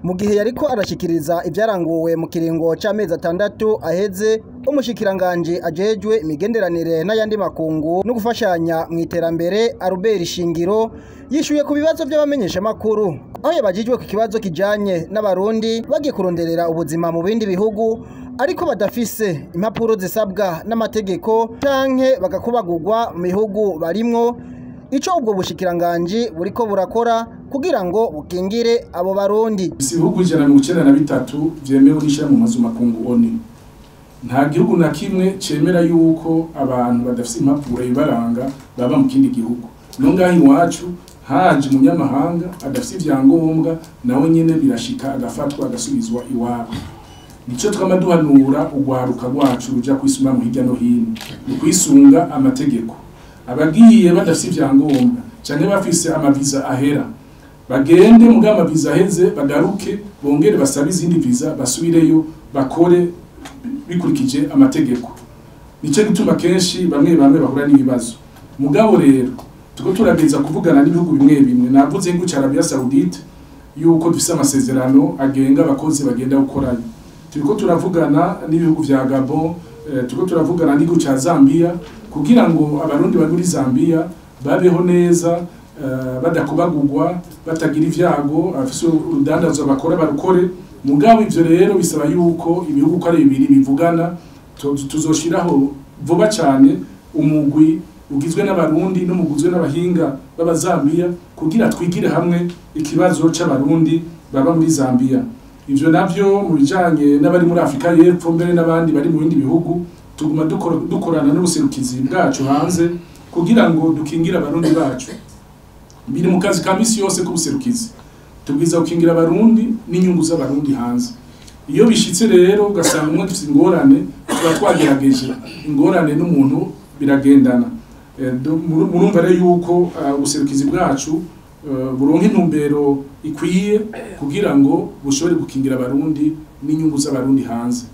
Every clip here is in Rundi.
Mu gihe yariko arashikiriza ivyaranguwe mu kiringo c'amezi 6 aheze, umushikiranganje ajejwe imigenderanire n'ayandi makungu no gufashanya mu iterambere Albert Shingiro yishuye ku bibazo by'abamenyesha makuru, aho yabajijwe ku kibazo kijanye n'abarundi bagiye kuronderera ubuzima mu bindi bihugu ariko badafise impapuro zisabwa n'amategeko canke bagakubagurwa mu bihugu barimwo, ico ubwo bushikiranganje buriko burakora kugira ngo bukingire abo barundi. Ibihugu 193 vyemewe n'ishirahamwe mpuzamakungu ONU. Nta gihugu na kimwe cemera yuko abantu badafise impapuro ibaranga baba mu kindi gihugu. No ngaho iwacu haje umunyamahanga adafise ivyangombwa, nawe nyene birashika agafatwa agasubizwa iwabo. Nico twama duhanura urwaruka rwacu ruja kwisuma mu hirya no hino, ni kwisunga amategeko. Abagiye badafise ivyangombwa canke bafise amaviza ahera, bagende muga amaviza aheze bagaruke, bongere basabe izindi viza basubireyo bakore bikurikije amategeko. Nico gituma kenshi bamwe bamwe bahura n'ibibazo. Mugabo rero tuko turageza kuvugana n'ibihugu bimwe bimwe, navuze ngo Arabia Saoudite yuko dufise amasezerano agenga abakozi bagenda gukorayo. Turiko turavugana n'ibihugu vya Gabon, turiko turavugana n'igihugu ca Zambia kugira ngo abarundi bari muri Zambia babeho neza, badakubagurwa, batagira ivyago, abafise urudandazwa bakora barukore. Mugabo ivyo rero bisaba yuko ibihugu ko ari bibiri bivugana. Tuzoshiraho vuba cane umugwi ugizwe n'abarundi n'umuguzwe n'abahinga b'abazambia kugira twigire hamwe ikibazo c'abarundi baba muri Zambia. Ivyo navyo mu bijanye n'abari muri Afrika y'Epfo mbere n'abandi bari mu bindi bihugu, tuguma dukorana n'ubuserukizi bwacu hanze kugira ngo dukingire abarundi bacu. Biri mu kazi ka misi yose k'ubuserukizi, tubwiza gukingira abarundi n'inyungu z'abarundi hanze. Iyo bishitse rero ugasanga umwe dufite ingorane, tuba twagerageje ingorane n'umuntu biragendana. Murumva rero yuko ubuserukizi bwacu buronka intumbero ikwiye kugira ngo bushobore gukingira abarundi n'inyungu z'abarundi hanze.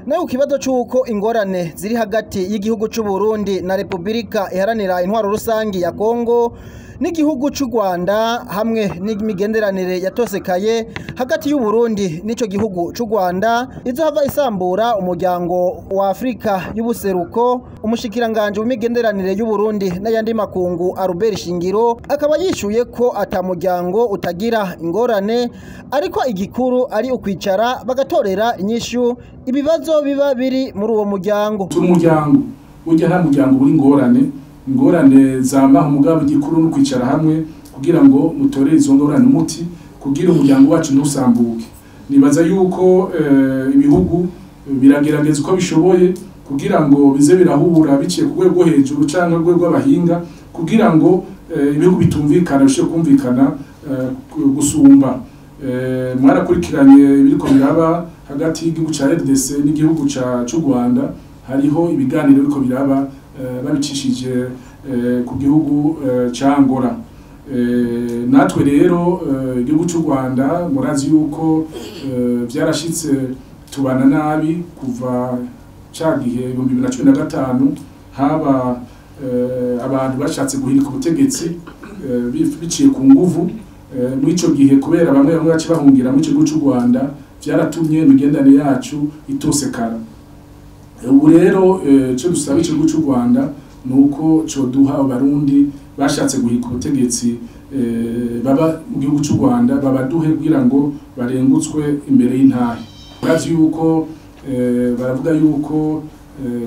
Nayo ku kibazo c'uko ingorane ziri hagati y'igihugu c'u Burundi na Republika Iharanira Intwaro Rusangi ya Kongo n'igihugu c'u Rwanda hamwe n'imigenderanire yatosekaye hagati y'u Burundi n'ico gihugu c'u Rwanda izohava isambura umuryango wa Afrika y'ubuseruko, umushikiranganje w'imigenderanire y'u Burundi n'ayandi makungu Albert Shingiro akaba yishuye ko ata muryango utagira ingorane, ariko igikuru ari ukwicara bagatorera inyishu ibibazo biba biri muri uwo muryango. Turi umuryango, burya nta muryango uri ingorane, ingorane zamaho, mugabo igikuru no kwicara hamwe kugira ngo mutore izo ngorane umuti kugira umuryango wacu ntusambuke. Nibaza yuko ibihugu biragerageza uko bishoboye kugira ngo bize birahura biciye ku rwego hejuru canke rwego rw'abahinga kugira ngo ibihugu bitumvikana bishobore kumvikana gusumba. Mwarakurikiranye ibiriko biraba hagati y'igihugu ca RDC n'igihugu c'u Rwanda, hariho ibiganiro biriko biraba babicishije ku gihugu ca Angola. Natwe rero igihugu c'u Rwanda murazi yuko vyarashitse tubana nabi kuva ca gihe 2015 haba abantu bashatse guhirika ubutegetsi biciye ku nguvu. Mw'ico gihe kubera bamwe bamwe baci bahungira mu gihugu c'u Rwanda, vyaratumye imigenderanire yacu itosekara. Ubu rero ico dusaba igihugu c'u Rwanda nuko coduha abarundi bashatse guhirika ubutegetsi baba mu gihugu c'u Rwanda babaduhe kugira ngo barengutswe imbere y'intahe. Murazi yuko baravuga yuko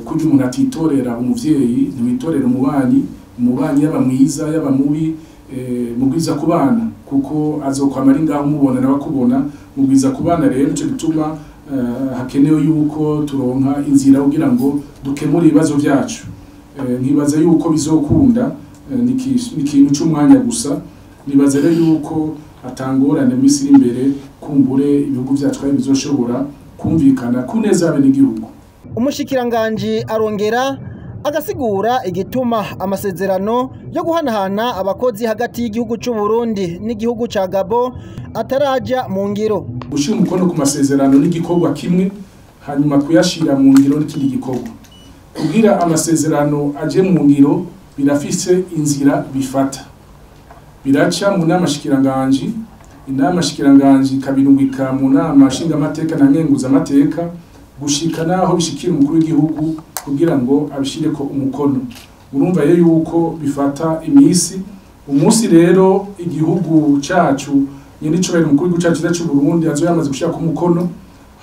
kurya umuntu atitorera umuvyeyi, ntiwitorera umubanyi, umubanyi yaba mwiza yaba mubi, mugwiza kubana kuko azokwama ari ngaho umubona n'abakubona, mugwiza kubana. Rero ico gituma hakenewe yuko turonka inzira kugira ngo dukemure ibibazo vyacu. Nkibaza yuko bizokunda, ni ikintu c'umwanya gusa. Nibaza rero yuko atangorane mu isi iri imbere, kumbure ibihugu vyacu kandi bizoshobora kumvikana ku neza y'abenegihugu. Umushikiranganji arongera agasigura igituma amasezerano yo guhanahana abakozi hagati y'igihugu c'u Burundi n'igihugu ca Gabon ataraja mu ngiro. Gushira umukono ku masezerano n'igikorwa kimwe, hanyuma kuyashira mu ngiro n'ikindi gikorwa. Kugira amasezerano aje mu ngiro birafise inzira bifata. Biraca mu nama shikiranganji, Inama shikiranganji ikabirungika mu nama nshingamateka na nkenguzamateka, gushika naho bishikira umukuru w'igihugu kugira ngo abishireko umukono. Urumva rero yuko bifata imisi. Umunsi rero igihugu cacu nyene icubahiro umukuru w'igihugu cacu c'u Burundi azoba yamaze gushirako umukono,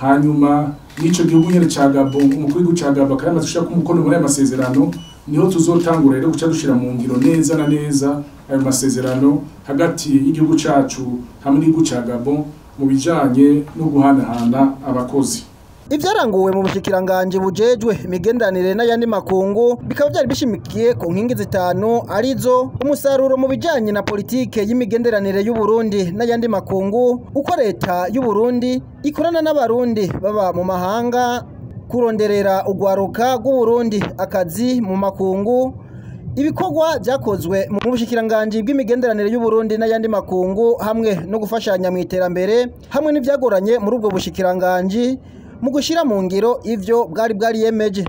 hanyuma n'ico gihugu nyene ca Gabon, umukuru w'igihugu ca Gabon akaba yamaze gushirako umukono muri ayo masezerano, niho tuzotangura rero guca dushira mu ngiro neza na neza ayo masezerano hagati y'igihugu cacu hamwe n'igihugu ca Gabon mu bijanye no guhanahana abakozi. Ivyaranguwe mu bushikiranganje bujejwe imigenderanire n'ayandi makungu bikaba byari bishimikiye ku nkingi zitanu, arizo: umusaruro mu bijanye na politike y'imigenderanire y'u Burundi n'ayandi makungu, uko leta y'u Burundi ikorana n'abarundi baba mu mahanga, kuronderera ugwaruka rw'u Burundi akazi mu makungu, ibikorwa vyakozwe mu bushikiranganje bw'imigenderanire y'u Burundi n'ayandi makungu hamwe no gufashanya mu iterambere, hamwe n'ivyagoranye muri ubwo bushikiranganje mu gushira mu ngiro ivyo bwari bwariyemeje.